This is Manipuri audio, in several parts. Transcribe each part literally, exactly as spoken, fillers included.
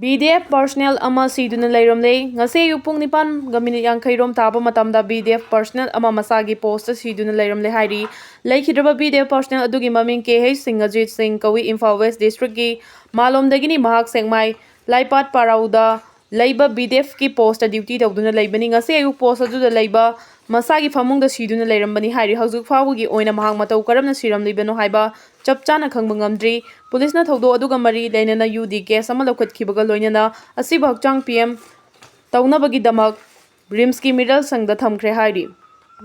B D F personnel ꯑꯃ ꯁꯤꯗꯨꯅ ꯂꯩꯔꯝꯂꯦ꯫ ꯉꯁꯤ ꯑꯌꯨꯛ ꯄꯨꯡ ꯅꯤꯄꯥꯟꯒ ꯃꯤꯅꯤꯠ ꯌꯥꯡꯈꯩ ꯔꯣꯝ ꯇꯥꯕ ꯃꯇꯝꯗ B D F personnel ꯑꯃ ꯃꯁꯥꯒꯤ ꯄꯣꯁꯇ ꯁꯤꯗꯨꯅ ꯂꯩꯔꯝꯂꯦ ꯍꯥꯏꯔꯤ꯫ ꯂꯩꯈꯤꯗ꯭ꯔꯕ B D F personnel ꯑꯗꯨꯒꯤ ꯃꯃꯤꯡ K H ꯁꯤꯡ ꯑꯖꯤꯠ ꯁꯤꯡ ꯀꯧꯏ, ꯏꯝꯐꯥꯜ ꯋꯦꯁ ꯗꯤꯁꯇ꯭ꯔꯤꯛꯀꯤ ꯃꯥꯂꯣꯝꯗꯒꯤꯅꯤ꯫ ꯃꯍꯥꯛ ꯁꯦꯛꯃꯥꯏ ꯂꯥꯏꯄꯥꯠ ꯄꯥꯔꯧꯗ ꯂꯩꯕ B D F ꯀꯤ ꯄꯣꯁꯇ ꯗ꯭ꯌꯨꯇꯤ ꯇꯧꯗꯨꯅ ꯂꯩꯕꯅꯤ꯫ ꯉꯁꯤ ꯑꯌꯨꯛ ꯄꯣꯁ ꯑꯗꯨꯗ ꯂꯩꯕ ꯃꯁꯥꯒꯤ ꯐꯃꯨꯡꯗ ꯁꯤꯗꯨꯅ ꯂꯩꯔꯝꯕꯅꯤ ꯍꯥꯏꯔꯤ꯫ ꯍꯧꯖꯤꯛ ꯐꯥꯎꯕꯒꯤ ꯑꯣꯏꯅ ꯃꯍꯥꯛ ꯃꯇꯧ ꯀꯔꯝꯅ ꯁꯤꯔꯝꯂꯤꯕꯅꯣ ꯍꯥꯏꯕ ꯆꯞ ꯆꯥꯅ ꯈꯪꯕ ꯉꯝꯗ꯭ꯔꯤ꯫ ꯄꯨꯂꯤꯁꯅ ꯊꯧꯗꯣꯛ ꯑꯗꯨꯒ ꯃꯔꯤ ꯂꯩꯅꯅ U D case ꯑꯃ ꯂꯧꯈꯠꯈꯤꯕꯒ ꯂꯣꯏꯅꯅ ꯑꯁꯤꯕꯨ ꯍꯛꯆꯥꯡ ꯄꯤꯑꯦꯝ ꯇꯧꯅꯕꯒꯤꯗꯃꯛ ꯔꯤꯝꯁꯀꯤ ꯃꯤꯔꯜ ꯁꯪꯗ ꯊꯝꯈ꯭ꯔꯦ ꯍꯥꯏꯔꯤ꯫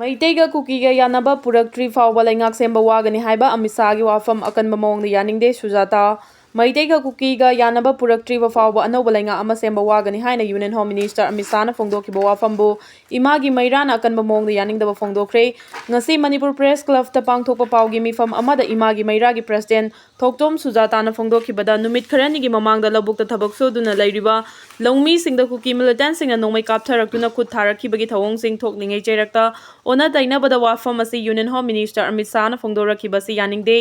ꯃꯩꯇꯩꯒ ꯀꯨꯀꯤꯒ ꯌꯥꯅꯕ ꯄꯨꯔꯛꯇ꯭ꯔꯤ ꯐꯥꯎꯕ ꯂꯩꯉꯥꯛ ꯁꯦꯝꯕ ꯋꯥꯒꯅꯤ ꯍꯥꯏꯕ ꯑꯃꯤꯠ ꯁꯥꯍꯒꯤ ꯋꯥꯐꯝ ꯑꯀꯟꯕ ꯃꯑꯣꯡꯗ ꯌꯥꯅꯤꯡꯗꯦ꯫ ꯁꯨꯖꯥꯇꯥ, ꯃꯩꯇꯩꯒ ꯀꯨꯀꯤꯒ ꯌꯥꯅꯕ ꯄꯨꯔꯛꯇ꯭ꯔꯤꯕ ꯐꯥꯎꯕ ꯑꯅꯧꯕ ꯂꯩꯉꯥꯛ ꯑꯃ ꯁꯦꯝꯕ ꯋꯥꯒꯅꯤ ꯍꯥꯏꯅ Union Home Minister ꯑꯃꯤꯠ ꯁꯥꯍꯅ ꯐꯣꯡꯗꯣꯛꯈꯤꯕ ꯋꯥꯐꯝꯕꯨ ꯏꯃꯥꯒꯤ ꯃꯩꯔꯥꯅ ꯑꯀꯟꯕ ꯃꯑꯣꯡꯗ ꯌꯥꯅꯤꯡꯗꯕ ꯐꯣꯡꯗꯣꯛꯈ꯭ꯔꯦ꯫ ꯉꯁꯤ ꯃꯅꯤꯄꯨꯔ ꯄ꯭ꯔꯦꯁ ꯀ꯭ꯂꯕꯇ ꯄꯥꯡꯊꯣꯛꯄ ꯄꯥꯎꯒꯤ ꯃꯤꯐꯝ ꯑꯃꯗ ꯏꯃꯥꯒꯤ ꯃꯩꯔꯥꯒꯤ ꯄ꯭ꯔꯦꯁꯤꯗꯦꯟꯠ ꯊꯣꯛꯇꯣꯝ ꯁꯨꯖꯥꯇꯥꯅ ꯐꯣꯡꯗꯣꯛꯈꯤꯕꯗ, ꯅꯨꯃꯤꯠ ꯈꯔꯅꯤꯒꯤ ꯃꯃꯥꯡꯗ ꯂꯧꯕꯨꯛꯇ ꯊꯕꯛ ꯁꯨꯗꯨꯅ ꯂꯩꯔꯤꯕ ꯂꯧꯃꯤꯁꯤꯡꯗ ꯀꯨꯀꯤ ꯃꯤꯂꯤꯇꯦꯟꯠꯁꯤꯡꯅ ꯅꯣꯡꯃꯩ ꯀꯥꯞꯊꯔꯛꯇꯨꯅ ꯈꯨꯠ ꯊꯥꯔꯛꯈꯤꯕꯒꯤ ꯊꯧꯑꯣꯡꯁꯤꯡ ꯊꯣꯛꯂꯤꯉꯩ ꯆꯩꯔꯛꯇ ꯑꯣꯟꯅ ꯇꯩꯅꯕꯗ ꯋꯥꯐꯝ ꯑꯁꯤ Union Home Minister ꯑꯃꯤꯠ ꯁꯥꯍꯅ ꯐꯣꯡꯗꯣꯔꯛꯈꯤꯕ ꯑꯁꯤ ꯌꯥꯅꯤꯡꯗꯦ꯫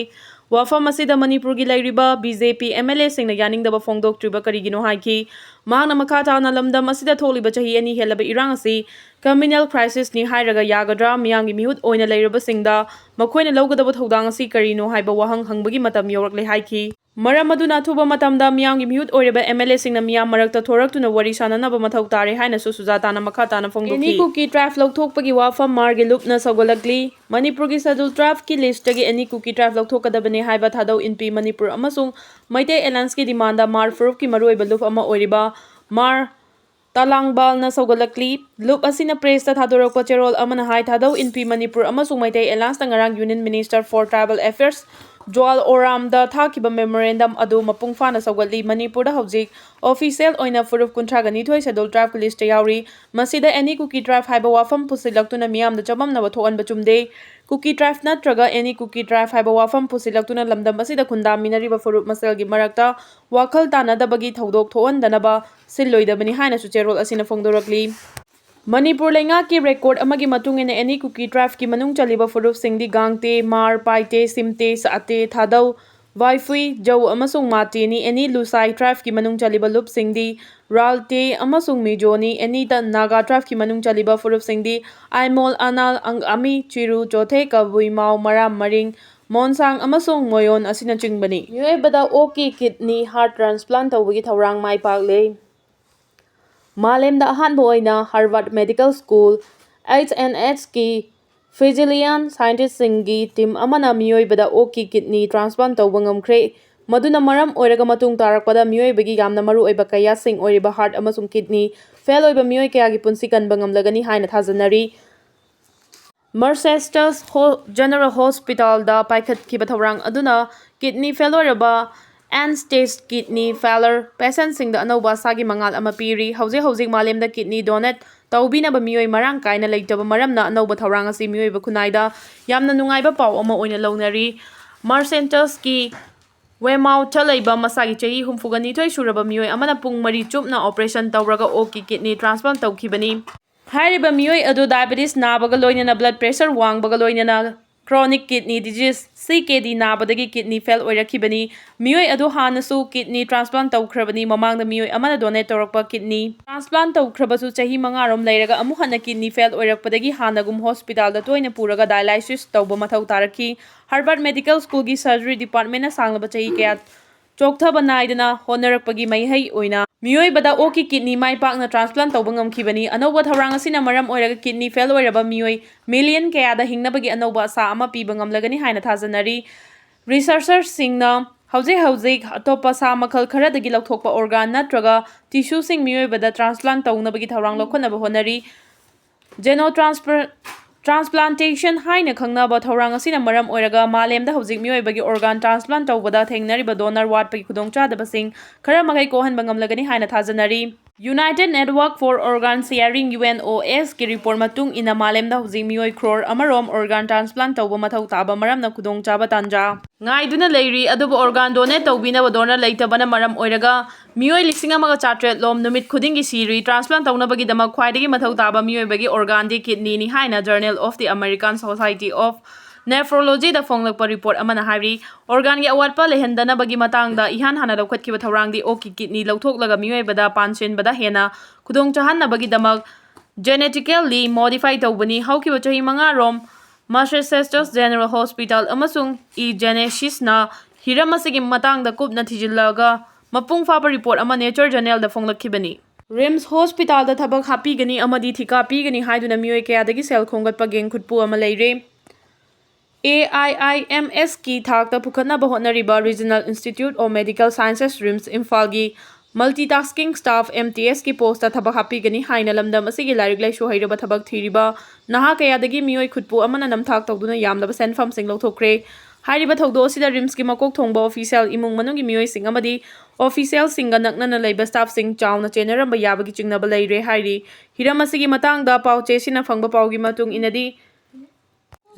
ꯋꯥꯐꯝ ꯑꯁꯤꯗ ꯃꯅꯤꯄꯨꯔꯒꯤ ꯂꯩꯔꯤꯕ B J P M L A ꯁꯤꯡꯅ ꯌꯥꯅꯤꯡꯗꯕ ꯐꯣꯡꯗꯣꯛꯇ꯭ꯔꯤꯕ ꯀꯔꯤꯒꯤꯅꯣ ꯍꯥꯏꯈꯤ꯫ ꯃꯍꯥꯛꯅ ꯃꯈꯥ ꯇꯥꯅ ꯂꯝꯗꯝ ꯑꯁꯤꯗ ꯊꯣꯛꯂꯤꯕ ꯆꯍꯤ ꯑꯅꯤ ꯍꯦꯜꯂꯕ ꯏꯔꯥꯡ ꯑꯁꯤ communal crisis ꯅꯤ ꯍꯥꯏꯔꯒ ꯌꯥꯒꯗ꯭ꯔꯥ? ꯃꯤꯌꯥꯝꯒꯤ ꯃꯤꯍꯨꯠ ꯑꯣꯏꯅ ꯂꯩꯔꯕꯁꯤꯡꯗ ꯃꯈꯣꯏꯅ ꯂꯧꯒꯗꯕ ꯊꯧꯗꯥꯡ ꯑꯁꯤ ꯀꯔꯤꯅꯣ ꯍꯥꯏꯕ ꯋꯥꯍꯪ ꯍꯪꯕꯒꯤ ꯃꯇꯝ ꯌꯧꯔꯛꯂꯦ ꯍꯥꯏꯈꯤ꯫ ꯃꯔꯝ ꯑꯗꯨꯅ ꯑꯊꯨꯕ ꯃꯇꯝꯗ ꯃꯤꯌꯥꯝꯒꯤ ꯃꯤꯍꯨꯠ ꯑꯣꯏꯔꯕ M L A ꯁꯤꯡꯅ ꯃꯤꯌꯥꯝ ꯃꯔꯛꯇ ꯊꯣꯔꯛꯇꯨꯅ ꯋꯥꯔꯤ ꯁꯥꯅꯅꯕ ꯃꯊꯧ ꯇꯥꯔꯦ ꯍꯥꯏꯅꯁꯨ ꯁꯨꯖꯥꯇꯥꯅ ꯃꯈꯥ ꯇꯥꯅ ꯐꯣꯡꯗꯣꯛꯈꯤ꯫ Any Kuki tribe ꯂꯧꯊꯣꯛꯄꯒꯤ ꯋꯥꯐꯝ ꯃꯥꯔꯒꯤ ꯂꯨꯞꯅ ꯁꯧꯒꯠꯂꯛꯂꯤ꯫ ꯃꯅꯤꯄꯨꯔꯒꯤ Scheduled Tribe ꯀꯤ list ꯇꯒꯤ Any Kuki tribe ꯂꯧꯊꯣꯛꯀꯗꯕꯅꯤ ꯍꯥꯏꯕ ꯊꯥꯗꯧ ꯏꯟꯄꯤ ꯃꯅꯤꯄꯨꯔ ꯑꯃꯁꯨꯡ ꯃꯩꯇꯩ Alliance ꯀꯤ demand ꯃꯥꯔ ꯐꯨꯔꯨꯞꯀꯤ ꯃꯔꯨꯑꯣꯏꯕ ꯂꯨꯞ ꯑꯃ ꯑꯣꯏꯔꯤꯕ ꯃꯥꯔ ꯇꯂꯥꯡꯕꯥꯜꯅ ꯁꯧꯒꯠꯂꯛꯂꯤ꯫ ꯂꯨꯞ ꯑꯁꯤꯅ ꯄ꯭ꯔꯦꯁꯇ ꯊꯥꯗꯣꯔꯛꯄ ꯆꯦꯔꯣꯜ ꯑꯃꯅ ꯍꯥꯏ, ꯊꯥꯗꯧ ꯏꯟꯄꯤ ꯃꯅꯤꯄꯨꯔ ꯑꯃꯁꯨꯡ ꯃꯩꯇꯩ Alliance ꯅ ꯉꯔꯥꯡ Union Minister for Tribal Affairs ꯖꯨꯋꯥꯜ ꯑꯣꯔꯥꯝꯗ ꯊꯥꯈꯤꯕ memorandum ꯑꯗꯨ ꯃꯄꯨꯡ ꯐꯥꯅ ꯁꯧꯒꯠꯂꯤ꯫ ꯃꯅꯤꯄꯨꯔꯗ ꯍꯧꯖꯤꯛ official ꯑꯣꯏꯅ ꯐꯨꯔꯨꯞ ꯀꯨꯟꯊ꯭ꯔꯥꯒ ꯅꯤꯊꯣꯏ Scheduled Tribe ꯀꯤ list ꯇ ꯌꯥꯎꯔꯤ꯫ ꯃꯁꯤꯗ Any Kuki tribe ꯍꯥꯏꯕ ꯋꯥꯐꯝ ꯄꯨꯁꯤꯜꯂꯛꯇꯨꯅ ꯃꯤꯌꯥꯝꯗ ꯆꯃꯝꯅꯕ ꯊꯣꯛꯍꯟꯕ ꯆꯨꯝꯗꯦ꯫ Kuki tribe ꯅꯠꯇ꯭ꯔꯒ Any Kuki tribe ꯍꯥꯏꯕ ꯋꯥꯐꯝ ꯄꯨꯁꯤꯜꯂꯛꯇꯨꯅ ꯂꯝꯗꯝ ꯑꯁꯤꯗ ꯈꯨꯟꯗꯥꯃꯤꯟꯅꯔꯤꯕ ꯐꯨꯔꯨꯞ ꯃꯁꯦꯜꯒꯤ ꯃꯔꯛꯇ ꯋꯥꯈꯜ ꯇꯥꯅꯗꯕꯒꯤ ꯊꯧꯗꯣꯛ ꯊꯣꯛꯍꯟꯗꯅꯕ ꯁꯤꯜꯂꯣꯏꯗꯕꯅꯤ ꯍꯥꯏꯅꯁꯨ ꯆꯦꯔꯣꯜ ꯑꯁꯤꯅ ꯐꯣꯡꯗꯣꯔꯛꯂꯤ꯫ ꯃꯅꯤꯄꯨꯔ ꯂꯩꯉꯥꯛꯀꯤ record ꯑꯃꯒꯤ ꯃꯇꯨꯡ ꯏꯟꯅ Any Kuki tribe ꯀꯤ ꯃꯅꯨꯡ ꯆꯜꯂꯤꯕ ꯐꯨꯔꯨꯞꯁꯤꯡꯗꯤ ꯒꯥꯡꯇꯦ, ꯃꯥꯔ, ꯄꯥꯏꯇꯦ, ꯁꯤꯝꯇꯦ, ꯁꯥꯇꯦ, ꯊꯥꯗꯧ, ꯋꯥꯏꯐꯨꯏ, ꯖꯧ ꯑꯃꯁꯨꯡ ꯃꯥꯇꯦꯅꯤ꯫ ꯑꯦꯅꯤ ꯂꯨꯁꯥꯏ tribeꯀꯤ ꯃꯅꯨꯡ ꯆꯜꯂꯤꯕ ꯂꯨꯞꯁꯤꯡꯗꯤ ꯔꯥꯜꯇꯦ ꯑꯃꯁꯨꯡ ꯃꯤꯖꯣꯅꯤ꯫ ꯑꯦꯅꯤꯗ ꯅꯥꯒꯥ tribeꯀꯤ ꯃꯅꯨꯡ ꯆꯜꯂꯤꯕ ꯐꯨꯔꯨꯞꯁꯤꯡꯗꯤ ꯑꯥꯏꯃꯣꯜ, ꯑꯅꯥꯜ, ꯑꯪꯒꯥꯃꯤ, ꯆꯤꯔꯨ, ꯆꯣꯊꯦ, ꯀꯕꯨꯏ, ꯃꯥꯎ, ꯃꯔꯥꯝ, ꯃꯔꯤꯡ, ꯃꯣꯟꯁꯥꯡ ꯑꯃꯁꯨꯡ ꯃꯣꯌꯣꯟ ꯑꯁꯤꯅꯆꯤꯡꯕꯅꯤ꯫ ꯃꯤꯑꯣꯏꯕꯗ ꯑꯣꯛꯀꯤ ꯀꯤꯗꯅꯤ heart transplant ꯇꯧꯕꯒꯤ ꯊꯧꯔꯥꯡ ꯃꯥꯏ ꯄꯥꯛꯂꯦ꯫ ꯃꯥꯂꯦꯝꯗ ꯑꯍꯥꯟꯕ ꯑꯣꯏꯅ Harvard Medical School, H and Hꯀꯤ Fijilian scientistꯁꯤꯡꯒꯤ team ꯑꯃꯅ ꯃꯤꯑꯣꯏꯕꯗ ꯑꯣꯛꯀꯤ kidney transplant ꯇꯧꯕ ꯉꯝꯈ꯭ꯔꯦ, ꯃꯗꯨꯅ ꯃꯔꯝ ꯑꯣꯏꯔꯒ ꯃꯇꯨꯡ ꯇꯥꯔꯛꯄꯗ ꯃꯤꯑꯣꯏꯕꯒꯤ ꯌꯥꯝꯅ ꯃꯔꯨꯑꯣꯏꯕ ꯀꯌꯥꯁꯤꯡ ꯑꯣꯏꯔꯤꯕ heart ꯑꯃꯁꯨꯡ kidney fail ꯑꯣꯏꯕ ꯃꯤꯑꯣꯏ ꯀꯌꯥꯒꯤ ꯄꯨꯟꯁꯤ ꯀꯟꯕ ꯉꯝꯂꯒꯅꯤ ꯍꯥꯏꯅ ꯊꯥꯖꯅꯔꯤ꯫ Mercedes General Hospitalꯗ ꯄꯥꯏꯈꯠꯈꯤꯕ ꯊꯧꯔꯥꯡ ꯑꯗꯨꯅ kidney fail ꯑꯣꯏꯔꯕ end stage kidney failure patientꯁꯤꯡꯗ ꯑꯅꯧꯕ ꯑꯁꯥꯒꯤ ꯃꯉꯥꯜ ꯑꯃ ꯄꯤꯔꯤ꯫ ꯍꯧꯖꯤꯛ ꯍꯧꯖꯤꯛ ꯃꯥꯂꯦꯝꯗ kidney donate ꯇꯧꯕꯤꯅꯕ ꯃꯤꯑꯣꯏ ꯃꯔꯥꯡ ꯀꯥꯏꯅ ꯂꯩꯇꯕ ꯃꯔꯝꯅ ꯑꯅꯧꯕ ꯊꯧꯔꯥꯡ ꯑꯁꯤ ꯃꯤꯑꯣꯏꯕ ꯈꯨꯟꯅꯥꯏꯗ ꯌꯥꯝꯅ ꯅꯨꯡꯉꯥꯏꯕ ꯄꯥꯎ ꯑꯃ ꯑꯣꯏꯅ ꯂꯧꯅꯔꯤ꯫ Mercedes Weymouthꯇ ꯂꯩꯕ ꯃꯁꯥꯒꯤ ꯆꯍꯤ ꯍꯨꯝꯐꯨꯒ ꯅꯤꯊꯣꯏ ꯁꯨꯔꯕ ꯃꯤꯑꯣꯏ ꯑꯃꯅ ꯄꯨꯡ ꯃꯔꯤ ꯆꯨꯞꯅ operation ꯇꯧꯔꯒ ꯑꯣꯛꯀꯤ kidney transplant ꯇꯧꯈꯤꯕꯅꯤ꯫ ꯍꯥꯏꯔꯤꯕ ꯃꯤꯑꯣꯏ ꯑꯗꯨ diabetes ꯅꯥꯕꯒ ꯂꯣꯏꯅꯅ blood pressure ꯋꯥꯡꯕꯒ ꯂꯣꯏꯅꯅ chronic kidney disease, C K D, ꯅꯥꯕꯗꯒꯤ kidney fail ꯑꯣꯏꯔꯛꯈꯤꯕꯅꯤ꯫ ꯃꯤꯑꯣꯏ ꯑꯗꯨ ꯍꯥꯟꯅꯁꯨ kidney transplant ꯇꯧꯈ꯭ꯔꯕꯅꯤ꯫ ꯃꯃꯥꯡꯗ ꯃꯤꯑꯣꯏ ꯑꯃꯅ donate ꯇꯧꯔꯛꯄ kidney transplant ꯇꯧꯈ꯭ꯔꯕꯁꯨ ꯆꯍꯤ ꯃꯉꯥꯔꯣꯝ ꯂꯩꯔꯒ ꯑꯃꯨꯛ ꯍꯟꯅ kidney fail ꯑꯣꯏꯔꯛꯄꯗꯒꯤ ꯍꯥꯟꯅꯒꯨꯝ hospitalꯗ ꯇꯣꯏꯅ ꯄꯨꯔꯒ dialysis ꯇꯧꯕ ꯃꯊꯧ ꯇꯥꯔꯛꯈꯤ꯫ Harvard Medical Schoolꯒꯤ surgery departmentꯅ ꯁꯥꯡꯂꯕ ꯆꯍꯤ ꯀꯌꯥ ꯆꯣꯛꯊꯕ ꯅꯥꯏꯗꯅ ꯍꯣꯠꯅꯔꯛꯄꯒꯤ ꯃꯍꯩ ꯑꯣꯏꯅ ꯃꯤꯑꯣꯏꯕꯗ ꯑꯣꯛꯀꯤ kidney ꯃꯥꯏ ꯄꯥꯛꯅ transplant ꯇꯧꯕ ꯉꯝꯈꯤꯕꯅꯤ꯫ ꯑꯅꯧꯕ ꯊꯧꯔꯥꯡ ꯑꯁꯤꯅ ꯃꯔꯝ ꯑꯣꯏꯔꯒ kidney fail ꯑꯣꯏꯔꯕ ꯃꯤꯑꯣꯏ million ꯀꯌꯥꯗ ꯍꯤꯡꯅꯕꯒꯤ ꯑꯅꯧꯕ ꯑꯁꯥ ꯑꯃ ꯄꯤꯕ ꯉꯝꯂꯒꯅꯤ ꯍꯥꯏꯅ ꯊꯥꯖꯅꯔꯤ꯫ Researcherꯁꯤꯡꯅ ꯍꯧꯖꯤꯛ ꯍꯧꯖꯤꯛ ꯑꯇꯣꯞꯄ ꯁꯥ ꯃꯈꯜ ꯈꯔꯗꯒꯤ ꯂꯧꯊꯣꯛꯄ organ ꯅꯠꯇ꯭ꯔꯒ tissueꯁꯤꯡ ꯃꯤꯑꯣꯏꯕꯗ transplant ꯇꯧꯅꯕꯒꯤ ꯊꯧꯔꯥꯡ ꯂꯧꯈꯠꯅꯕ ꯍꯣꯠꯅꯔꯤ꯫ Xenotransfer-, transplantation ꯍꯥꯏꯅ ꯈꯪꯅꯕ ꯊꯧꯔꯥꯡ ꯑꯁꯤꯅ ꯃꯔꯝ ꯑꯣꯏꯔꯒ ꯃꯥꯂꯦꯝꯗ ꯍꯧꯖꯤꯛ ꯃꯤꯑꯣꯏꯕꯒꯤ organ transplant ꯇꯧꯕꯗ ꯊꯦꯡꯅꯔꯤꯕ donor ꯋꯥꯠꯄꯒꯤ ꯈꯨꯗꯣꯡꯆꯥꯗꯕꯁꯤꯡ ꯈꯔ ꯃꯈꯩ ꯀꯣꯛꯍꯟꯕ ꯉꯝꯂꯒꯅꯤ ꯍꯥꯏꯅ ꯊꯥꯖꯅꯔꯤ꯫ United Network for Organ Sharing, UNOSꯀꯤ report ꯃꯇꯨꯡ ꯏꯟꯅ ꯃꯥꯂꯦꯝꯗ ꯍꯧꯖꯤꯛ ꯃꯤꯑꯣꯏ crore ꯑꯃꯔꯣꯝ organ transplant ꯇꯧꯕ ꯃꯊꯧ ꯇꯥꯕ ꯃꯔꯝꯅ ꯈꯨꯗꯣꯡꯆꯥꯕ ꯇꯥꯟꯖꯥ ꯉꯥꯏꯗꯨꯅ ꯂꯩꯔꯤ, ꯑꯗꯨꯕꯨ organ donate ꯇꯧꯕꯤꯅꯕ donor ꯂꯩꯇꯕꯅ ꯃꯔꯝ ꯑꯣꯏꯔꯒ ꯃꯤꯑꯣꯏ ꯂꯤꯁꯤꯡ ꯑꯃꯒ ꯆꯥꯇ꯭ꯔꯦꯠ ꯂꯣꯝ ꯅꯨꯃꯤꯠ ꯈꯨꯗꯤꯡꯒꯤ ꯁꯤꯔꯤ꯫ Transplant ꯇꯧꯅꯕꯒꯤꯗꯃꯛ ꯈ꯭ꯋꯥꯏꯗꯒꯤ ꯃꯊꯧ ꯇꯥꯕ ꯃꯤꯑꯣꯏꯕꯒꯤ organꯗꯤ kidneyꯅꯤ ꯍꯥꯏꯅ Journal of the American Society of Nephrologyꯗ ꯐꯣꯡꯂꯛꯄ report ꯑꯃꯅ ꯍꯥꯏꯔꯤ, organꯒꯤ ꯑꯋꯥꯠꯄ ꯂꯩꯍꯟꯗꯅꯕꯒꯤ ꯃꯇꯥꯡꯗ ꯏꯍꯥꯟ ꯍꯥꯟꯅ ꯂꯧꯈꯠꯈꯤꯕ ꯊꯧꯔꯥꯡꯗꯤ ꯑꯣꯛꯀꯤ kidney ꯂꯧꯊꯣꯛꯂꯒ ꯃꯤꯑꯣꯏꯕꯗ ꯄꯥꯟꯁꯤꯟꯕꯗ ꯍꯦꯟꯅ ꯈꯨꯗꯣꯡꯆꯥꯍꯟꯅꯕꯒꯤꯗꯃꯛ genetically modify ꯇꯧꯕꯅꯤ꯫ ꯍꯧꯈꯤꯕ ꯆꯍꯤ ꯃꯉꯥꯔꯣꯝ Massachusetts General Hospital ꯑꯃꯁꯨꯡ eGenesisꯅ ꯍꯤꯔꯝ ꯑꯁꯤꯒꯤ ꯃꯇꯥꯡꯗ ꯀꯨꯞꯅ ꯊꯤꯖꯤꯜꯂꯒ ꯃꯄꯨꯡ ꯐꯥꯕ report ꯑꯃ Nature Journalꯗ ꯐꯣꯡꯂꯛꯈꯤꯕꯅꯤ꯫ RIMS Hospitalꯗ ꯊꯕꯛ ꯍꯥꯞꯄꯤꯒꯅꯤ ꯑꯃꯗꯤ ꯊꯤꯀꯥ ꯄꯤꯒꯅꯤ ꯍꯥꯏꯗꯨꯅ ꯃꯤꯑꯣꯏ ꯀꯌꯥꯗꯒꯤ ꯁꯦꯜ ꯈꯣꯝꯒꯠꯄ ꯒꯦꯡ ꯈꯨꯠꯄꯨ ꯑꯃ ꯂꯩꯔꯦ꯫ AIIMSꯀꯤ ꯊꯥꯛꯇ ꯄꯨꯈꯠꯅꯕ ꯍꯣꯠꯅꯔꯤꯕ Regional Institute of Medical Sciences, RIMS ꯏꯝꯐꯥꯜꯒꯤ multitasking staff, MTSꯀꯤ postꯇ ꯊꯕꯛ ꯍꯥꯞꯄꯤꯒꯅꯤ ꯍꯥꯏꯅ ꯂꯝꯗꯝ ꯑꯁꯤꯒꯤ ꯂꯥꯏꯔꯤꯛ ꯂꯥꯏꯁꯨ ꯍꯩꯔꯕ ꯊꯕꯛ ꯊꯤꯔꯤꯕ ꯅꯍꯥ ꯀꯌꯥꯗꯒꯤ ꯃꯤꯑꯣꯏ ꯈꯨꯠꯄꯨ ꯑꯃꯅ ꯅꯝꯊꯥꯛ ꯇꯧꯗꯨꯅ ꯌꯥꯝꯂꯕ ꯁꯦꯟꯐꯝꯁꯤꯡ ꯂꯧꯊꯣꯛꯈ꯭ꯔꯦ꯫ ꯍꯥꯏꯔꯤꯕ ꯊꯧꯗꯣꯛ ꯑꯁꯤꯗ RIMSꯀꯤ ꯃꯀꯣꯛ ꯊꯣꯡꯕ official, ꯏꯃꯨꯡ ꯃꯅꯨꯡꯒꯤ ꯃꯤꯑꯣꯏꯁꯤꯡ ꯑꯃꯗꯤ officialꯁꯤꯡꯒ ꯅꯛꯅꯅ ꯂꯩꯕ staffꯁꯤꯡ ꯆꯥꯎꯅ ꯆꯦꯟꯅꯔꯝꯕ ꯌꯥꯕꯒꯤ ꯆꯤꯡꯅꯕ ꯂꯩꯔꯦ ꯍꯥꯏꯔꯤ꯫ ꯍꯤꯔꯝ ꯑꯁꯤꯒꯤ ꯃꯇꯥꯡꯗ ꯄꯥꯎ ꯆꯦꯁꯤꯅ ꯐꯪꯕ ꯄꯥꯎꯒꯤ ꯃꯇꯨꯡ ꯏꯟꯅꯗꯤ,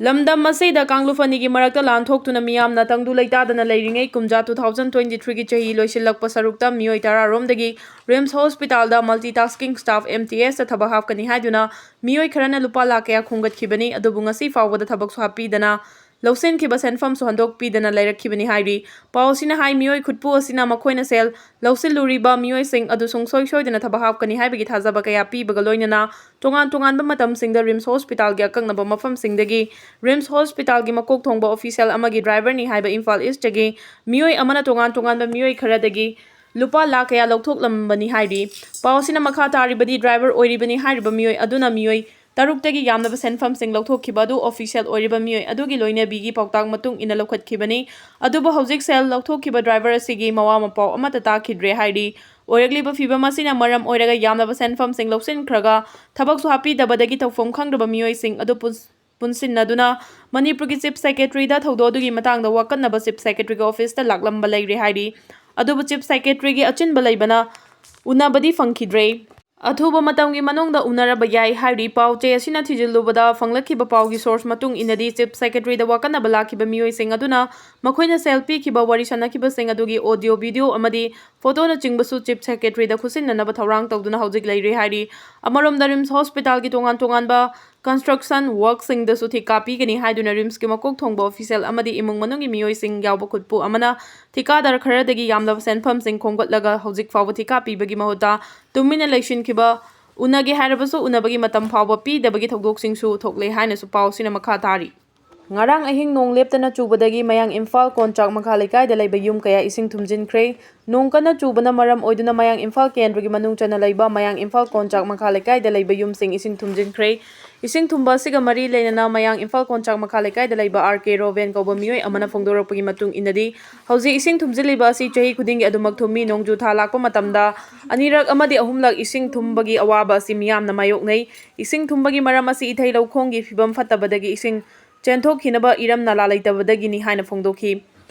ꯂꯝꯗꯝ ꯑꯁꯤꯗ ꯀꯥꯡꯂꯨꯞ ꯑꯅꯤꯒꯤ ꯃꯔꯛꯇ ꯂꯥꯟ ꯊꯣꯛꯇꯨꯅ ꯃꯤꯌꯥꯝꯅ ꯇꯪꯗꯨ ꯂꯩꯇꯥꯗꯅ ꯂꯩꯔꯤꯉꯩ ꯀꯨꯝꯖꯥ two thousand twenty threeꯒꯤ ꯆꯍꯤ ꯂꯣꯏꯁꯤꯜꯂꯛꯄ ꯁꯔꯨꯛꯇ ꯃꯤꯑꯣꯏ ꯇꯔꯥꯔꯣꯝꯗꯒꯤ RIMS Hospitalꯗ multitasking staff, MTSꯇ ꯊꯕꯛ ꯍꯥꯞꯀꯅꯤ ꯍꯥꯏꯗꯨꯅ ꯃꯤꯑꯣꯏ ꯈꯔꯅ ꯂꯨꯄꯥ ꯂꯥꯈ ꯀꯌꯥ ꯈꯣꯝꯒꯠꯈꯤꯕꯅꯤ꯫ ꯑꯗꯨꯕꯨ ꯉꯁꯤ ꯐꯥꯎꯕꯗ ꯊꯕꯛꯁꯨ ꯍꯥꯞꯄꯤꯗꯅ ꯂꯧꯁꯤꯟꯈꯤꯕ ꯁꯦꯟꯐꯝꯁꯨ ꯍꯟꯗꯣꯛꯄꯤꯗꯅ ꯂꯩꯔꯛꯈꯤꯕꯅꯤ ꯍꯥꯏꯔꯤ꯫ ꯄꯥꯎ ꯑꯁꯤꯅ ꯍꯥꯏ, ꯃꯤꯑꯣꯏ ꯈꯨꯠꯄꯨ ꯑꯁꯤꯅ ꯃꯈꯣꯏꯅ ꯁꯦꯜ ꯂꯧꯁꯤꯜꯂꯨꯔꯤꯕ ꯃꯤꯑꯣꯏꯁꯤꯡ ꯑꯗꯨ ꯁꯨꯡꯁꯣꯏ ꯁꯣꯏꯗꯅ ꯊꯕꯛ ꯍꯥꯞꯀꯅꯤ ꯍꯥꯏꯕꯒꯤ ꯊꯥꯖꯕ ꯀꯌꯥ ꯄꯤꯕꯒ ꯂꯣꯏꯅꯅ ꯇꯣꯉꯥꯟ ꯇꯣꯉꯥꯟꯕ ꯃꯇꯝꯁꯤꯡꯗ RIMS Hospitalꯒꯤ ꯑꯀꯛꯅꯕ ꯃꯐꯝꯁꯤꯡꯗꯒꯤ RIMS Hospitalꯒꯤ ꯃꯀꯣꯛ ꯊꯣꯡꯕ official ꯑꯃꯒꯤ driverꯅꯤ ꯍꯥꯏꯕ ꯏꯝꯐꯥꯜ Eastꯇꯒꯤ ꯃꯤꯑꯣꯏ ꯑꯃꯅ ꯇꯣꯉꯥꯟ ꯇꯣꯉꯥꯟꯕ ꯃꯤꯑꯣꯏ ꯈꯔꯗꯒꯤ ꯂꯨꯄꯥ ꯂꯥꯈ ꯀꯌꯥ ꯂꯧꯊꯣꯛꯂꯝꯕꯅꯤ ꯍꯥꯏꯔꯤ꯫ ꯄꯥꯎ ꯑꯁꯤꯅ ꯃꯈꯥ ꯇꯥꯔꯤꯕꯗꯤ, driver ꯑꯣꯏꯔꯤꯕꯅꯤ ꯍꯥꯏꯔꯤꯕ ꯃꯤꯑꯣꯏ ꯑꯗꯨꯅ ꯃꯤꯑꯣꯏ ꯇꯔꯨꯛꯇꯒꯤ ꯌꯥꯝꯂꯕ ꯁꯦꯟꯐꯝꯁꯤꯡ ꯂꯧꯊꯣꯛꯈꯤꯕ ꯑꯗꯨ official ꯑꯣꯏꯔꯤꯕ ꯃꯤꯑꯣꯏ ꯑꯗꯨꯒꯤ ꯂꯣꯏꯅꯕꯤꯒꯤ ꯄꯥꯎꯇꯥꯛ ꯃꯇꯨꯡ ꯏꯟꯅ ꯂꯧꯈꯠꯈꯤꯕꯅꯤ꯫ ꯑꯗꯨꯕꯨ ꯍꯧꯖꯤꯛ ꯁꯦꯜ ꯂꯧꯊꯣꯛꯈꯤꯕ driver ꯑꯁꯤꯒꯤ ꯃꯋꯥ ꯃꯄꯥꯎ ꯑꯃꯠꯇ ꯇꯥꯈꯤꯗ꯭ꯔꯦ ꯍꯥꯏꯔꯤ꯫ ꯑꯣꯏꯔꯛꯂꯤꯕ ꯐꯤꯕꯝ ꯑꯁꯤꯅ ꯃꯔꯝ ꯑꯣꯏꯔꯒ ꯌꯥꯝꯂꯕ ꯁꯦꯟꯐꯝꯁꯤꯡ ꯂꯧꯁꯤꯟꯈ꯭ꯔꯒ ꯊꯕꯛꯁꯨ ꯍꯥꯞꯄꯤꯗꯕꯗꯒꯤ ꯇꯧꯐꯝ ꯈꯪꯗ꯭ꯔꯕ ꯃꯤꯑꯣꯏꯁꯤꯡ ꯑꯗꯨ ꯄꯨꯟ-, ꯄꯨꯟꯁꯤꯟꯅꯗꯨꯅ ꯃꯅꯤꯄꯨꯔꯒꯤ Chief Secretaryꯗ ꯊꯧꯗꯣꯛ ꯑꯗꯨꯒꯤ ꯃꯇꯥꯡꯗ ꯋꯥꯀꯠꯅꯕ Chief Secretaryꯒꯤ officeꯇ ꯂꯥꯛꯂꯝꯕ ꯂꯩꯔꯦ ꯍꯥꯏꯔꯤ꯫ ꯑꯗꯨꯕꯨ Chief Secretaryꯒꯤ ꯑꯆꯤꯟꯕ ꯂꯩꯕꯅ ꯎꯅꯕꯗꯤ ꯐꯪꯈꯤꯗ꯭ꯔꯦ꯫ ꯑꯊꯨꯕ ꯃꯇꯝꯒꯤ ꯃꯅꯨꯡꯗ ꯎꯅꯔꯕ ꯌꯥꯏ ꯍꯥꯏꯔꯤ꯫ ꯄꯥꯎ ꯆꯦ ꯑꯁꯤꯅ ꯊꯤꯖꯤꯜꯂꯨꯕꯗ ꯐꯪꯂꯛꯈꯤꯕ ꯄꯥꯎꯒꯤ source ꯃꯇꯨꯡ ꯏꯟꯅꯗꯤ, Chief Secretaryꯗ ꯋꯥꯀꯠꯅꯕ ꯂꯥꯛꯈꯤꯕ ꯃꯤꯑꯣꯏꯁꯤꯡ ꯑꯗꯨꯅ ꯃꯈꯣꯏꯅ ꯁꯦꯜ ꯄꯤꯈꯤꯕ ꯋꯥꯔꯤ ꯁꯥꯟꯅꯈꯤꯕꯁꯤꯡ ꯑꯗꯨꯒꯤ audio video ꯑꯃꯗꯤ photoꯅꯆꯤꯡꯕꯁꯨ Chief Secretaryꯗ ꯈꯨꯠꯁꯤꯟꯅꯅꯕ ꯊꯧꯔꯥꯡ ꯇꯧꯗꯨꯅ ꯍꯧꯖꯤꯛ ꯂꯩꯔꯤ ꯍꯥꯏꯔꯤ꯫ ꯑꯃꯔꯣꯝꯗ, RIMS Hospitalꯒꯤ ꯇꯣꯉꯥꯟ ꯇꯣꯉꯥꯟꯕ construction workꯁꯤꯡꯗꯁꯨ ꯊꯤꯀꯥ ꯄꯤꯒꯅꯤ ꯍꯥꯏꯗꯨꯅ RIMSꯀꯤ ꯃꯀꯣꯛ ꯊꯣꯡꯕ official ꯑꯃꯗꯤ ꯏꯃꯨꯡ ꯃꯅꯨꯡꯒꯤ ꯃꯤꯑꯣꯏꯁꯤꯡ ꯌꯥꯎꯕ ꯈꯨꯠꯄꯨ ꯑꯃꯅ ꯊꯤꯀꯥꯗꯥꯔ ꯈꯔꯗꯒꯤ ꯌꯥꯝꯂꯕ ꯁꯦꯟꯐꯝꯁꯤꯡ ꯈꯣꯝꯒꯠꯂꯒ ꯍꯧꯖꯤꯛ ꯐꯥꯎꯕ ꯊꯤꯀꯥ ꯄꯤꯕꯒꯤ ꯃꯍꯨꯠꯇ ꯇꯨꯃꯤꯟꯅ ꯂꯩꯁꯤꯟꯈꯤꯕ, ꯎꯅꯒꯦ ꯍꯥꯏꯔꯕꯁꯨ ꯎꯅꯕꯒꯤ ꯃꯇꯝ ꯐꯥꯎꯕ ꯄꯤꯗꯕꯒꯤ ꯊꯧꯗꯣꯛꯁꯤꯡꯁꯨ ꯊꯣꯛꯂꯦ ꯍꯥꯏꯅꯁꯨ ꯄꯥꯎꯁꯤꯅ ꯃꯈꯥ ꯇꯥꯔꯤ꯫ ꯉꯔꯥꯡ ꯑꯍꯤꯡ ꯅꯣꯡ ꯂꯦꯞꯇꯅ ꯆꯨꯕꯗꯒꯤ ꯃꯌꯥꯡ ꯏꯝꯐꯥꯜ ꯀꯣꯟꯆꯥꯛ ꯃꯈꯥ ꯂꯩꯀꯥꯏꯗ ꯂꯩꯕ ꯌꯨꯝ ꯀꯌꯥ ꯏꯁꯤꯡ ꯊꯨꯝꯖꯤꯟꯈ꯭ꯔꯦ꯫ ꯅꯣꯡ ꯀꯟꯅ ꯆꯨꯕꯅ ꯃꯔꯝ ꯑꯣꯏꯗꯨꯅ ꯃꯌꯥꯡ ꯏꯝꯐꯥꯜ ꯀꯦꯟꯗ꯭ꯔꯒꯤ ꯃꯅꯨꯡ ꯆꯟꯅ ꯂꯩꯕ ꯃꯌꯥꯡ ꯏꯝꯐꯥꯜ ꯀꯣꯟꯆꯥꯛ ꯃꯈꯥ ꯂꯩꯀꯥꯏꯗ ꯂꯩꯕ ꯌꯨꯝꯁꯤꯡ ꯏꯁꯤꯡ ꯊꯨꯝꯖꯤꯟꯈ꯭ꯔꯦ꯫ ꯏꯁꯤꯡ ꯊꯨꯝꯕ ꯑꯁꯤꯒ ꯃꯔꯤ ꯂꯩꯅꯅ ꯃꯌꯥꯡ ꯏꯝꯐꯥꯜ ꯀꯣꯟꯆꯥꯛ ꯃꯈꯥ ꯂꯩꯀꯥꯏꯗ ꯂꯩꯕ R K ꯔꯣꯕꯦꯟ ꯀꯧꯕ ꯃꯤꯑꯣꯏ ꯑꯃꯅ ꯐꯣꯡꯗꯣꯔꯛꯄꯒꯤ ꯃꯇꯨꯡ ꯏꯟꯅꯗꯤ, ꯍꯧꯖꯤꯛ ꯏꯁꯤꯡ ꯊꯨꯝꯖꯤꯜꯂꯤꯕ ꯑꯁꯤ ꯆꯍꯤ ꯈꯨꯗꯤꯡꯒꯤ ꯑꯗꯨꯃꯛ ꯊꯨꯝꯃꯤ꯫ ꯅꯣꯡꯖꯨ ꯊꯥ ꯂꯥꯛꯄ ꯃꯇꯝꯗ ꯑꯅꯤꯔꯛ ꯑꯃꯗꯤ ꯑꯍꯨꯝꯂꯛ ꯏꯁꯤꯡ ꯊꯨꯝꯕꯒꯤ ꯑꯋꯥꯕ ꯑꯁꯤ ꯃꯤꯌꯥꯝꯅ ꯃꯥꯌꯣꯛꯅꯩ꯫ ꯏꯁꯤꯡ ꯊꯨꯝꯕꯒꯤ ꯃꯔꯝ ꯑꯁꯤ ꯏꯊꯩ ꯂꯧꯈꯣꯡꯒꯤ ꯐꯤꯕꯝ ꯐꯠꯇꯕꯗꯒꯤ ꯏꯁꯤꯡ ꯆꯦꯟꯊꯣꯛꯈꯤꯅꯕ ꯏꯔꯝ ꯅꯂꯥ ꯂꯩꯇꯕꯗꯒꯤꯅꯤ ꯍꯥꯏꯅ ꯐꯣꯡꯗꯣꯛꯈꯤ꯫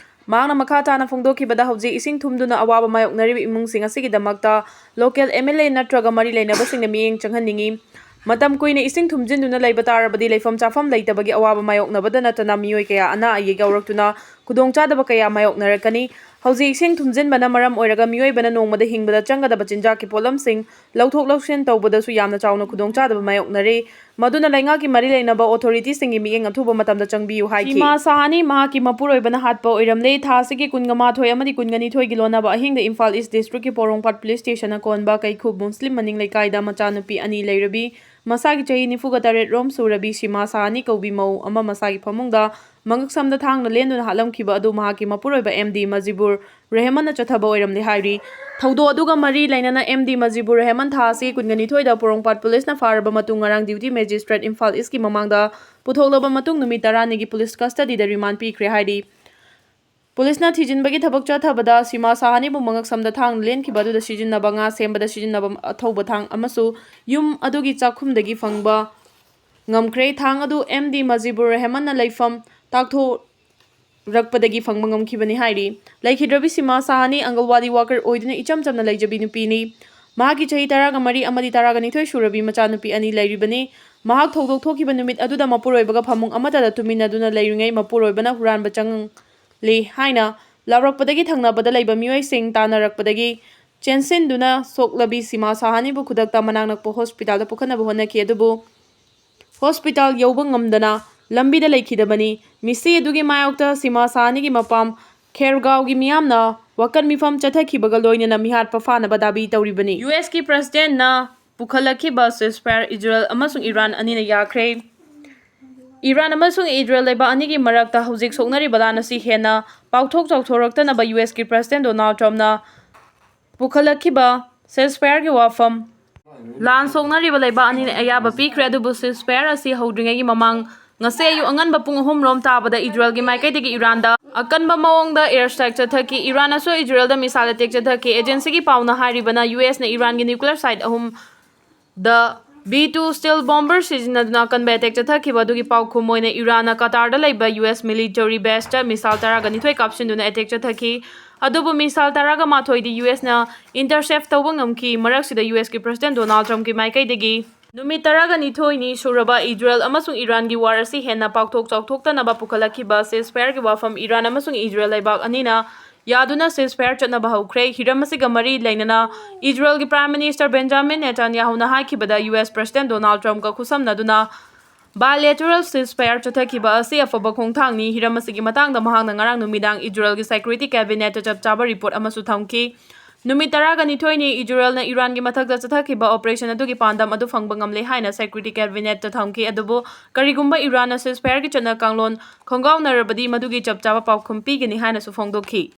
ꯃꯍꯥꯛꯅ ꯃꯈꯥ ꯇꯥꯅ ꯐꯣꯡꯗꯣꯛꯈꯤꯕꯗ, ꯍꯧꯖꯤꯛ ꯏꯁꯤꯡ ꯊꯨꯝꯗꯨꯅ ꯑꯋꯥꯕ ꯃꯥꯌꯣꯛꯅꯔꯤꯕ ꯏꯃꯨꯡꯁꯤꯡ ꯑꯁꯤꯒꯤꯗꯃꯛꯇ local M L A ꯅꯠꯇ꯭ꯔꯒ ꯃꯔꯤ ꯂꯩꯅꯕꯁꯤꯡꯅ ꯃꯤꯠꯌꯦꯡ ꯆꯪꯍꯟꯅꯤꯡꯏ꯫ ꯃꯇꯝ ꯀꯨꯏꯅ ꯏꯁꯤꯡ ꯊꯨꯝꯖꯤꯟꯗꯨꯅ ꯂꯩꯕ ꯇꯥꯔꯕꯗꯤ ꯂꯩꯐꯝ ꯆꯥꯐꯝ ꯂꯩꯇꯕꯒꯤ ꯑꯋꯥꯕ ꯃꯥꯌꯣꯛꯅꯕꯗ ꯅꯠꯇꯅ ꯃꯤꯑꯣꯏ ꯀꯌꯥ ꯑꯅꯥ ꯑꯌꯦꯛ ꯌꯥꯎꯔꯛꯇꯨꯅ ꯈꯨꯗꯣꯡꯆꯥꯗꯕ ꯀꯌꯥ ꯃꯥꯌꯣꯛꯅꯔꯛꯀꯅꯤ꯫ ꯍꯧꯖꯤꯛ ꯏꯁꯤꯡ ꯊꯨꯝꯖꯤꯟꯕꯅ ꯃꯔꯝ ꯑꯣꯏꯔꯒ ꯃꯤꯑꯣꯏꯕꯅ ꯅꯣꯡꯃꯗ ꯍꯤꯡꯕꯗ ꯆꯪꯒꯗꯕ ꯆꯤꯟꯖꯥꯛꯀꯤ ꯄꯣꯠꯂꯝꯁꯤꯡ ꯂꯧꯊꯣꯛ ꯂꯧꯁꯤꯟ ꯇꯧꯕꯗꯁꯨ ꯌꯥꯝꯅ ꯆꯥꯎꯅ ꯈꯨꯗꯣꯡꯆꯥꯗꯕ ꯃꯥꯌꯣꯛꯅꯔꯦ꯫ ꯃꯗꯨꯅ ꯂꯩꯉꯥꯛꯀꯤ ꯃꯔꯤ ꯂꯩꯅꯕ authorityꯁꯤꯡꯒꯤ ꯃꯤꯠꯌꯦꯡ ꯑꯊꯨꯕ ꯃꯇꯝꯗ ꯆꯪꯕꯤꯌꯨ ꯍꯥꯏꯈꯤ꯫ ꯁꯤꯃꯥ ꯁꯍꯥꯅꯤ ꯃꯍꯥꯛꯀꯤ ꯃꯄꯨꯔꯣꯏꯕꯅ ꯍꯥꯠꯄ ꯑꯣꯏꯔꯝꯂꯦ꯫ ꯊꯥ ꯑꯁꯤꯒꯤ ꯀꯨꯟꯃꯥꯊꯣꯏ ꯑꯃꯗꯤ ꯀꯨꯟꯅꯤꯊꯣꯏꯒꯤ ꯂꯣꯟꯅꯕ ꯑꯍꯤꯡꯗ ꯏꯝꯐꯥꯜ East Districtꯀꯤ ꯄꯣꯔꯣꯝꯄꯥꯠ Police Stationꯅ ꯀꯣꯟꯕ ꯀꯩꯈꯨ ꯃꯨꯁꯂꯤꯝ ꯃꯅꯤꯡ ꯂꯩꯀꯥꯏꯗ ꯃꯆꯥꯅꯨꯄꯤ ꯑꯅꯤ ꯂꯩꯔꯕꯤ ꯃꯁꯥꯒꯤ ꯆꯍꯤ ꯅꯤꯐꯨꯒ ꯇꯔꯦꯠ ꯔꯣꯝ ꯁꯨꯔꯕꯤ ꯁꯤꯃꯥ ꯁꯍꯥꯅꯤ ꯀꯧꯕꯤ ꯃꯧ ꯑꯃ ꯃꯁꯥꯒꯤ ꯐꯃꯨꯡꯗ ꯃꯉꯛꯁꯝꯗ ꯊꯥꯡꯅ ꯂꯦꯟꯗꯨꯅ ꯍꯥꯠꯂꯝꯈꯤꯕ ꯑꯗꯨ ꯃꯍꯥꯛꯀꯤ ꯃꯄꯨꯔꯣꯏꯕ M D ꯃꯖꯤꯕꯨꯔ ꯔꯦꯍꯃꯟꯅ ꯆꯠꯊꯕ ꯑꯣꯏꯔꯝꯂꯦ ꯍꯥꯏꯔꯤ꯫ ꯊꯧꯗꯣꯛ ꯑꯗꯨꯒ ꯃꯔꯤ ꯂꯩꯅꯅ M D ꯃꯖꯤꯕꯨꯔ ꯔꯦꯍꯃꯟ ꯊꯥ ꯑꯁꯤ ꯀꯨꯟꯅꯤꯊꯣꯏꯗ ꯄꯣꯔꯣꯝꯄꯥꯠ Policeꯅ ꯐꯥꯔꯕ ꯃꯇꯨꯡ ꯉꯔꯥꯡ duty magistrate ꯏꯝꯐꯥꯜ Eastꯀꯤ ꯃꯃꯥꯡꯗ ꯄꯨꯊꯣꯛꯂꯕ ꯃꯇꯨꯡ ꯅꯨꯃꯤꯠ ꯇꯔꯥꯅꯤꯒꯤ police custodyꯗ remand ꯄꯤꯈ꯭ꯔꯦ ꯍꯥꯏꯔꯤ꯫ Policeꯅ ꯊꯤꯖꯤꯟꯕꯒꯤ ꯊꯕꯛ ꯆꯠꯊꯕꯗ ꯁꯤꯃꯥ ꯁꯍꯥꯅꯤꯕꯨ ꯃꯉꯛꯁꯝꯗ ꯊꯥꯡꯅ ꯂꯦꯟꯈꯤꯕ ꯑꯗꯨꯗ ꯁꯤꯖꯤꯟꯅꯕ ꯉꯥ ꯁꯦꯝꯕꯗ ꯁꯤꯖꯤꯟꯅꯕ ꯑꯊꯧꯕ ꯊꯥꯡ ꯑꯃꯁꯨ ꯌꯨꯝ ꯑꯗꯨꯒꯤ ꯆꯥꯛꯈꯨꯝꯗꯒꯤ ꯐꯪꯕ ꯉꯝꯈ꯭ꯔꯦ꯫ ꯊꯥꯡ ꯑꯗꯨ M D ꯃꯖꯤꯕꯨꯔ ꯔꯦꯍꯃꯟꯅ ꯂꯩꯐꯝ ꯇꯥꯛꯊꯣꯔꯛꯄꯗꯒꯤ ꯐꯪꯕ ꯉꯝꯈꯤꯕꯅꯤ ꯍꯥꯏꯔꯤ꯫ ꯂꯩꯈꯤꯗ꯭ꯔꯕꯤ ꯁꯤꯃꯥ ꯁꯍꯥꯅꯤ ꯑꯪꯒꯜꯋꯥꯗꯤ worker ꯑꯣꯏꯗꯨꯅ ꯏꯆꯝ ꯆꯝꯅ ꯂꯩꯖꯕꯤ ꯅꯨꯄꯤꯅꯤ꯫ ꯃꯍꯥꯛꯀꯤ ꯆꯍꯤ ꯇꯔꯥꯒ ꯃꯔꯤ ꯑꯃꯗꯤ ꯇꯔꯥꯒ ꯅꯤꯊꯣꯏ ꯁꯨꯔꯕꯤ ꯃꯆꯥꯅꯨꯄꯤ ꯑꯅꯤ ꯂꯩꯔꯤꯕꯅꯤ꯫ ꯃꯍꯥꯛ ꯊꯧꯗꯣꯛ ꯊꯣꯛꯈꯤꯕ ꯅꯨꯃꯤꯠ ꯑꯗꯨꯗ ꯃꯄꯨꯔꯣꯏꯕꯒ ꯐꯃꯨꯡ ꯑꯃꯠꯇꯗ ꯇꯨꯝꯃꯤꯟꯅꯗꯨꯅ ꯂꯩꯔꯤꯉꯩ ꯃꯄꯨꯔꯣꯏꯕꯅ ꯍꯨꯔꯥꯟꯕ ꯆꯪꯂꯦ ꯍꯥꯏꯅ ꯂꯥꯎꯔꯛꯄꯗꯒꯤ ꯊꯪꯅꯕꯗ ꯂꯩꯕ ꯃꯤꯑꯣꯏꯁꯤꯡ ꯇꯥꯟꯅꯔꯛꯄꯗꯒꯤ ꯆꯦꯟꯁꯤꯟꯗꯨꯅ ꯁꯣꯛꯂꯕꯤ ꯁꯤꯃꯥ ꯁꯍꯥꯅꯤꯕꯨ ꯈꯨꯗꯛꯇ ꯃꯅꯥꯛ ꯅꯛꯄ hospitalꯗ ꯄꯨꯈꯠꯅꯕ ꯍꯣꯠꯅꯈꯤ, ꯑꯗꯨꯕꯨ ꯍꯣꯁꯄꯤꯇꯥꯜ ꯌꯧꯕ ꯉꯝꯗꯅ ꯂꯝꯕꯤꯗ ꯂꯩꯈꯤꯗꯕꯅꯤ꯫ ꯃꯤꯁꯤ ꯑꯗꯨꯒꯤ ꯃꯥꯌꯣꯛꯇ ꯁꯤꯃꯥ ꯁꯍꯥꯅꯤꯒꯤ ꯃꯄꯥꯝ ꯈꯦꯔꯒꯥꯎꯒꯤ ꯃꯤꯌꯥꯝꯅ ꯋꯥꯀꯠ ꯃꯤꯐꯝ ꯆꯠꯊꯈꯤꯕꯒ ꯂꯣꯏꯅꯅ ꯃꯤꯍꯥꯠꯄ ꯐꯥꯅꯕ ꯗꯥꯕꯤ ꯇꯧꯔꯤꯕꯅꯤ꯫ ꯌꯨ ꯑꯦꯁꯀꯤ ꯄ꯭ꯔꯦꯁꯤꯗꯦꯟꯠꯅ ꯄꯨꯈꯠꯂꯛꯈꯤꯕ ceasefire ꯏꯖꯔꯦꯜ ꯑꯃꯁꯨꯡ ꯏꯔꯥꯟ ꯑꯅꯤꯅ ꯌꯥꯈ꯭ꯔꯦ꯫ ꯏꯔꯥꯟ ꯑꯃꯁꯨꯡ ꯏꯖꯔꯦꯜ ꯂꯩꯕꯥꯛ ꯑꯅꯤꯒꯤ ꯃꯔꯛꯇ ꯍꯧꯖꯤꯛ ꯁꯣꯛꯅꯔꯤꯕ ꯂꯥꯟ ꯑꯁꯤ ꯍꯦꯟꯅ ꯄꯥꯛꯊꯣꯛ ꯆꯥꯎꯊꯣꯔꯛꯇꯅꯕ ꯌꯨ ꯑꯦꯁꯀꯤ ꯄ꯭ꯔꯦꯁꯤꯗꯦꯟꯠ ꯗꯣꯅꯥꯜꯗ ꯇ꯭ꯔꯝꯞꯅ ꯄꯨꯈꯠꯂꯛꯈꯤꯕ ceasefire ꯒꯤ ꯋꯥꯐꯝ꯫ ꯂꯥꯟ ꯁꯣꯛꯅꯔꯤꯕ ꯂꯩꯕꯥꯛ ꯑꯅꯤꯅ ꯑꯌꯥꯕ ꯄꯤꯈ꯭ꯔꯦ, ꯑꯗꯨꯕꯨ ceasefire ꯑꯁꯤ ꯍꯧꯗ꯭ꯔꯤꯉꯩꯒꯤ ꯃꯃꯥꯡ ꯉꯁꯤ ꯑꯌꯨꯛ ꯑꯉꯟꯕ ꯄꯨꯡ ꯑꯍꯨꯝ ꯔꯣꯝ ꯇꯥꯕꯗ ꯏꯖꯔꯦꯜꯒꯤ ꯃꯥꯏꯀꯩꯗꯒꯤ ꯏꯔꯥꯟꯗ ꯑꯀꯟꯕ ꯃꯑꯣꯡꯗ air strike ꯆꯠꯊꯈꯤ꯫ ꯏꯔꯥꯟꯅꯁꯨ ꯏꯖꯔꯦꯜꯗ missile attack ꯆꯠꯊꯈꯤ꯫ Agency ꯒꯤ ꯄꯥꯎꯅ ꯍꯥꯏꯔꯤꯕꯅ, ꯌꯨ ꯑꯦꯁꯅ ꯏꯔꯥꯟꯒꯤ nuclear site ꯑꯍꯨꯝꯗ B two stealth bomber ꯁꯤꯖꯤꯟꯅꯗꯨꯅ ꯑꯀꯟꯕ attack ꯆꯠꯊꯈꯤꯕ ꯑꯗꯨꯒꯤ ꯄꯥꯎꯈꯨꯝ ꯑꯣꯏꯅ ꯏꯔꯥꯟꯅ ꯀꯇꯥꯔꯗ ꯂꯩꯕ ꯌꯨ ꯑꯦꯁ military base ꯇ missile ꯇꯔꯥꯒ ꯅꯤꯊꯣꯏ ꯀꯥꯞꯁꯤꯟꯗꯨꯅ attack ꯆꯠꯊꯈꯤ꯫ ꯑꯗꯨꯕꯨ missile ꯇꯔꯥꯒ ꯃꯥꯊꯣꯏꯗꯤ ꯌꯨ ꯑꯦꯁꯅ intercept ꯇꯧꯕ ꯉꯝꯈꯤ꯫ ꯃꯔꯛꯁꯤꯗ ꯌꯨ ꯑꯦꯁꯀꯤ ꯄ꯭ꯔꯦꯁꯤꯗꯦꯟꯠ ꯗꯣꯅꯥꯜꯗ ꯇ꯭ꯔꯝꯞꯀꯤ ꯃꯥꯏꯀꯩꯗꯒꯤ ꯅꯨꯃꯤꯠ ꯇꯔꯥꯒ ꯅꯤꯊꯣꯏꯅꯤ ꯁꯨꯔꯕ ꯏꯖꯔꯦꯜ ꯑꯃꯁꯨꯡ ꯏꯔꯥꯟꯒꯤ war ꯑꯁꯤ ꯍꯦꯟꯅ ꯄꯥꯛꯊꯣꯛ ꯆꯥꯎꯊꯣꯛꯇꯅꯕ ꯄꯨꯈꯠꯂꯛꯈꯤꯕ ceasefire ꯒꯤ ꯋꯥꯐꯝ꯫ ꯏꯔꯥꯟ ꯑꯃꯁꯨꯡ ꯏꯖꯔꯦꯜ ꯂꯩꯕꯥꯛ ꯑꯅꯤꯅ ꯌꯥꯗꯨꯅ ceasefire ꯆꯠꯅꯕ ꯍꯧꯈ꯭ꯔꯦ꯫ ꯍꯤꯔꯝ ꯑꯁꯤꯒ ꯃꯔꯤ ꯂꯩꯅꯅ ꯏꯖꯔꯦꯜꯒꯤ Prime Minister Benjamin Netanyahu ꯅ ꯍꯥꯏꯈꯤꯕꯗ, ꯌꯨ ꯑꯦꯁ ꯄ꯭ꯔꯦꯁꯤꯗꯦꯟꯠ ꯗꯣꯅꯥꯜꯗ ꯇ꯭ꯔꯝꯞꯀ ꯈꯨꯠꯁꯝꯅꯗꯨꯅ bilateral ceasefire ꯆꯠꯊꯈꯤꯕ ꯑꯁꯤ ꯑꯐꯕ ꯈꯣꯡꯊꯥꯡꯅꯤ꯫ ꯍꯤꯔꯝ ꯑꯁꯤꯒꯤ ꯃꯇꯥꯡꯗ ꯃꯍꯥꯛꯅ ꯉꯔꯥꯡ ꯅꯨꯃꯤꯗꯥꯡ ꯏꯖꯔꯦꯜꯒꯤ security cabinet ꯇ ꯆꯞ ꯆꯥꯕ report ꯑꯃꯁꯨ ꯊꯝꯈꯤ꯫ ꯅꯨꯃꯤꯠ ꯇꯔꯥꯒ ꯅꯤꯊꯣꯏꯅꯤ ꯏꯖꯔꯦꯜꯅ ꯏꯔꯥꯟꯒꯤ ꯃꯊꯛꯇ ꯆꯠꯊꯈꯤꯕ operation ꯑꯗꯨꯒꯤ ꯄꯥꯟꯗꯝ ꯑꯗꯨ ꯐꯪꯕ ꯉꯝꯂꯦ ꯍꯥꯏꯅ security cabinet ꯇ ꯊꯝꯈꯤ, ꯑꯗꯨꯕꯨ ꯀꯔꯤꯒꯨꯝꯕ ꯏꯔꯥꯟꯅ ceasefire ꯒꯤ ꯆꯠꯅ ꯀꯥꯡꯂꯣꯟ ꯈꯣꯡꯒꯥꯎꯅꯔꯕꯗꯤ ꯃꯗꯨꯒꯤ ꯆꯞ ꯆꯥꯕ ꯄꯥꯎꯈꯨꯝ ꯄꯤꯒꯅꯤ ꯍꯥꯏꯅꯁꯨ ꯐꯣꯡꯗꯣꯛꯈꯤ꯫